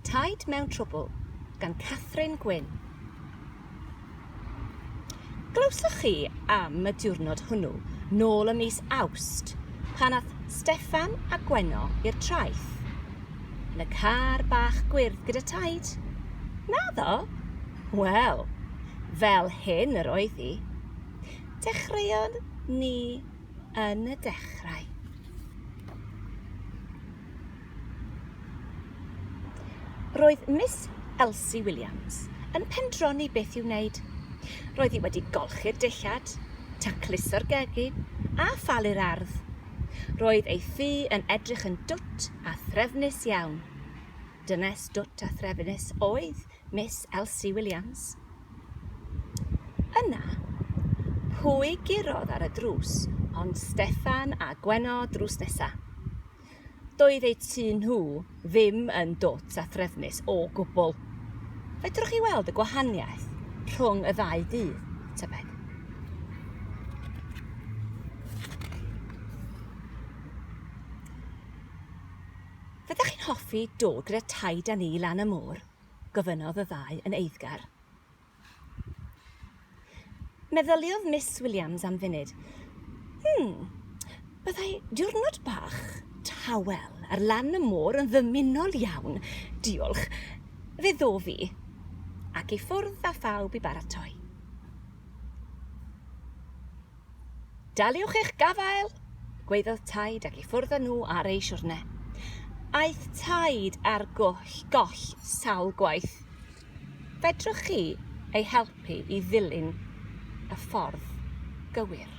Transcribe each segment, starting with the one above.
Taid Mewn Trwbl gan Catherine Gwyn. Glywsoch chi am y diwrnod hwnnw nôl ym mis Awst pan ath Steffan a Gwenno i'r traeth? Yn y car bach gwyrdd gyda Taid? Naddo? Wel, fel hyn yr oedd hi. Dechreuon ni yn y dechrau. Roedd Miss Elsie Williams yn pendroni beth i'w wneud. Roedd hi wedi golchi'r dillad, tacluso'r gegin a phalu'r ardd. Roedd ei thŷ yn edrych yn dwt a threfnus iawn. Dynes dwt a threfnus oedd Miss Elsie Williams. Yna, pwy gurodd ar y drws ond Steffan a Gwenno drws nesa. Doedd eu tŷ nhw ddim yn dwt a threfnus o gwbl. Fedrwch chi weld y gwahaniaeth rhwng y ddau dŷ, tybed? Fyddech chi'n hoffi dod gyda taid â ni lan y môr? gofynnodd y ddau yn eiddgar. Meddyliodd Miss Williams am funud. Hmm, byddai diwrnod bach tawel ar lan y môr yn ddymunol iawn, diolch. Fe ddof i. Ac i ffwrdd â phawb i baratoi. Daliwch eich gafael! gwaeddodd Taid ac i ffwrdd â nhw ar eu siwrne. Aeth Taid ar goll, goll sawl gwaith. Fedrwch chi ei helpu i ddilyn y ffordd gywir?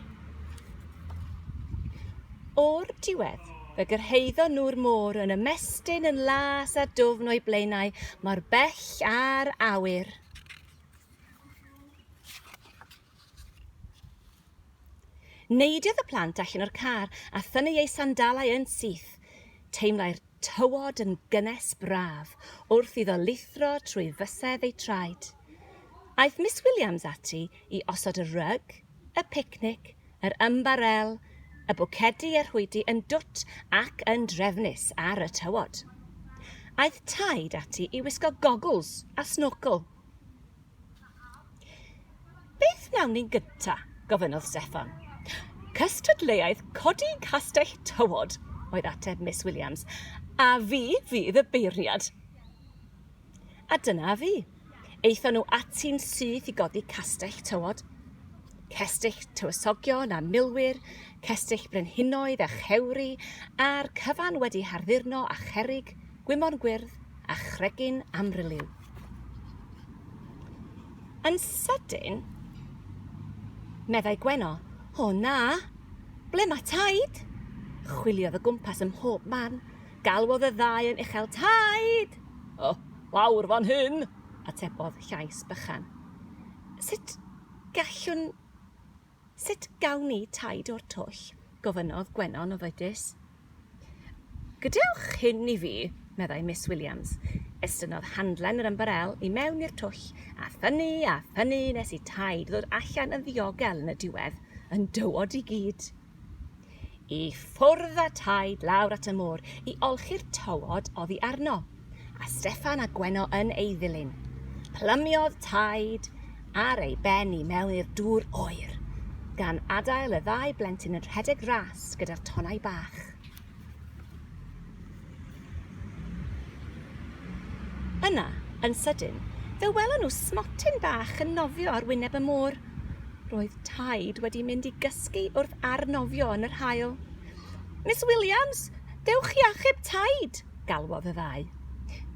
O'r diwedd, fe gyrhaeddon nhw'r môr yn ymestyn yn las a dwfn o'u blaenau mor bell â'r awyr. Neidiodd y plant allan o'r car a thynnu eu sandalau yn syth. Teimlai'r tywod yn gynnes braf wrth iddo lithro trwy fysedd eu traed. Aeth Miss Williams ati i osod y ryg, y picnic, yr ymbarel, y bwcedi a'r rhwydi yn dwt ac yn drefnus ar y tywod. Aeth Taid ati i wisgo gogls a snorkel. Beth wnawn ni'n gynta? gofynnodd Steffan. Cystadleuaeth codi castell tywod, oedd ateb Miss Williams, a fi fydd y beirniad. A dyna fi. Aethon nhw ati'n syth i godi castell tywod. Cestyll tywysogion a milwyr, cestyll brenhinoedd a chewri, a'r cyfan wedi harddurno â cherrig, gwymon gwyrdd a chregyn amryliw. Yn sydyn, meddai Gwenno, o na, ble mae taid? Chwiliodd o gwmpas ym mhob man. Galwodd y ddau yn uchel, taid! O, lawr fan hyn, atebodd llais bychan. Sut gallwn Sut gawn ni taid o'r twll? gofynnodd Gwenno'n ofidus. Gadewch hyn i fi, meddai Miss Williams. Estynnodd handlen yr ymbarel i mewn i'r twll, a thynnu a thynnu nes i taid ddod allan yn ddiogel yn y diwedd, yn dywod i gyd. I ffwrdd â Taid lawr at y môr i olchi'r tywod oddi arno, a Steffan a Gwenno yn ei ddilyn. Plymiodd Taid ar ei ben i mewn i'r dŵr oer, gan adael y ddau blentyn yn rhedeg ras gyda'r tonnau bach. Yna, yn sydyn, fe welon nhw smotyn bach yn nofio ar wyneb y môr. Roedd Taid wedi mynd i gysgu wrth arnofio yn yr haul. Miss Williams, dewch i achub Taid! galwodd y ddau.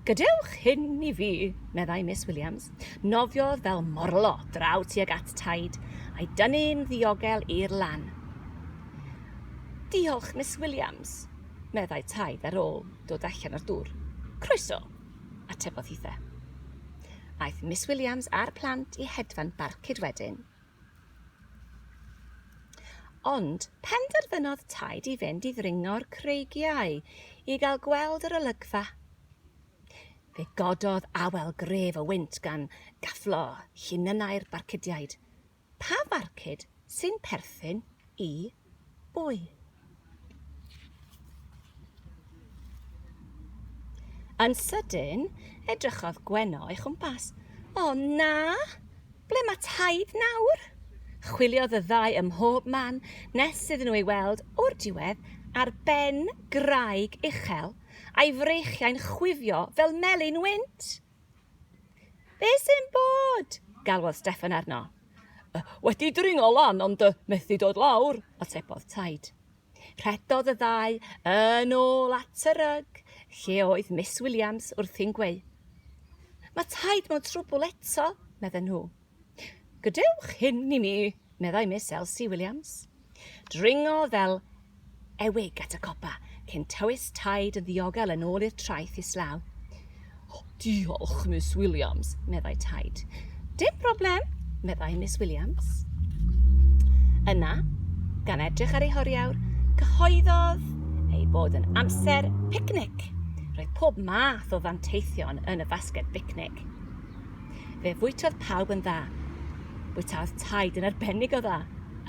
Gadewch hyn i fi, meddai Miss Williams. Nofiodd fel morlo draw tuag at Taid, a'i dynnu'n ddiogel i'r lan. Diolch, Miss Williams, meddai Taid ar ôl dod allan o'r dŵr. Croeso, atebodd hithe. Aeth Miss Williams a'r plant i hedfan barcud wedyn. Ond penderfynodd Taid i fynd i ddringo'r creigiau i gael gweld yr olygfa. Fe gododd awel gref o wynt gan gafflo llinynnau'r barcudiaid. Pa farcud sy'n perthyn i bwy? Yn sydyn, edrychodd Gwenno o'i chwmpas. O na! Ble mae taid nawr? Chwiliodd y ddau ym mhob man nes iddyn nhw ei weld o'r diwedd ar ben graig uchel a'i freichiau'n chwifio fel melin wynt. Be sy'n bod? galwodd Steffan arno. Wedi dringo lan ond methu dod lawr, atebodd taid. Rhedodd y ddau yn ôl at y ryg lle oedd Miss Williams wrthi'n gweu. Mae taid mewn trwbwl eto, medden nhw. Gadewch hyn i mi, meddai Miss Elsie Williams. Dringodd fel ewig at y copa cyn tywys taid yn ddiogel yn ôl i'r traeth islaw. Oh, diolch, Miss Williams, meddai taid. Dim broblem, meddai Miss Williams. Yna, gan edrych ar ei horiawr, cyhoeddodd ei bod yn amser picnic. Roedd pob math o ddanteithion yn y fasged bicnic. Fe fwytodd pawb yn dda. Bwytaodd taid yn arbennig o dda.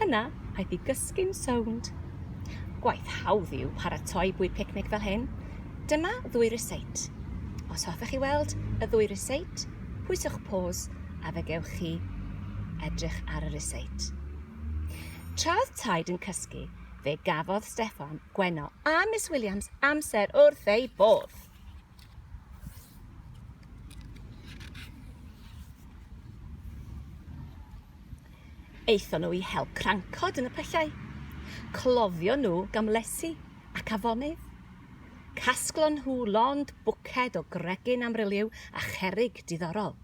Yna, aeth i gysgu'n sownd. Gwaith hawdd yw paratoi bwyd picnic fel hyn. Dyma ddwy ryseit. Os hoffech chi weld y ddwy ryseit, pwyswch pause a fe gewch chi edrych ar y ryseit. Tra oedd taid yn cysgu, fe gafodd Steffan, Gwenno a Miss Williams amser wrth ei bodd. Aethon nhw i hel crancod yn y pyllau. Cloddio nhw gamlesi ac afonydd. Casglon nhw lond bwced o gregyn amryliw a cherrig diddorol.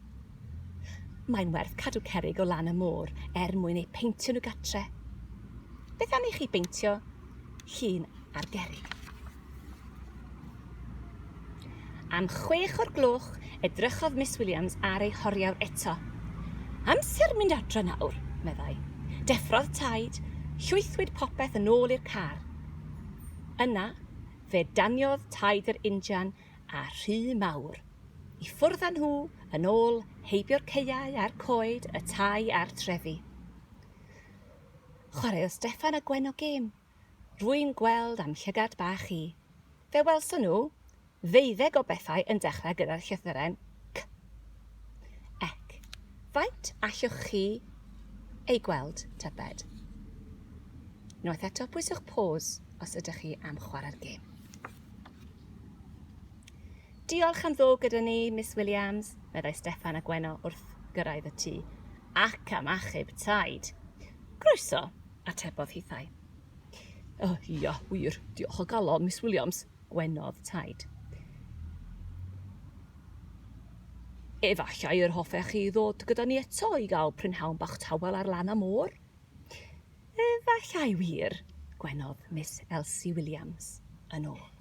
Mae'n werth cadw cerrig o lan y môr er mwyn eu peintio nhw gatre. Beth am i chi beintio llun ar gerrig? Am chwech o'r gloch, edrychodd Miss Williams ar ei horiawr eto. Amser mynd adra nawr, meddai. Deffrodd taid, llwythwyd popeth yn ôl i'r car. Yna, fe daniodd taid yr injan a rhy mawr. I ffwrdd â nhw, yn ôl, heibio'r caeau a'r coed, y tai a'r trefi. Chwaraeodd Steffan a Gwenno gêm. Rwy'n gweld a'm llygad bach i. Fe welson nhw ddeuddeg o bethau yn dechrau gyda'r llythyren C. Ec. Faint allwch chi ei gweld, tybed? Unwaith eto, pwyswch pause os ydych chi am chwarae'r gêm. Diolch am ddod gyda ni, Miss Williams, meddai Steffan a Gwenno wrth gyrraedd y tŷ, ac am achub taid. Croeso, atebodd hithau. O, ia, wir, diolch o galon, Miss Williams, gwenodd taid. Efallai yr hoffech chi ddod gyda ni eto i gael prynhawn bach tawel ar lan y môr? Efallai wir, gwenodd Miss Elsie Williams yn ôl.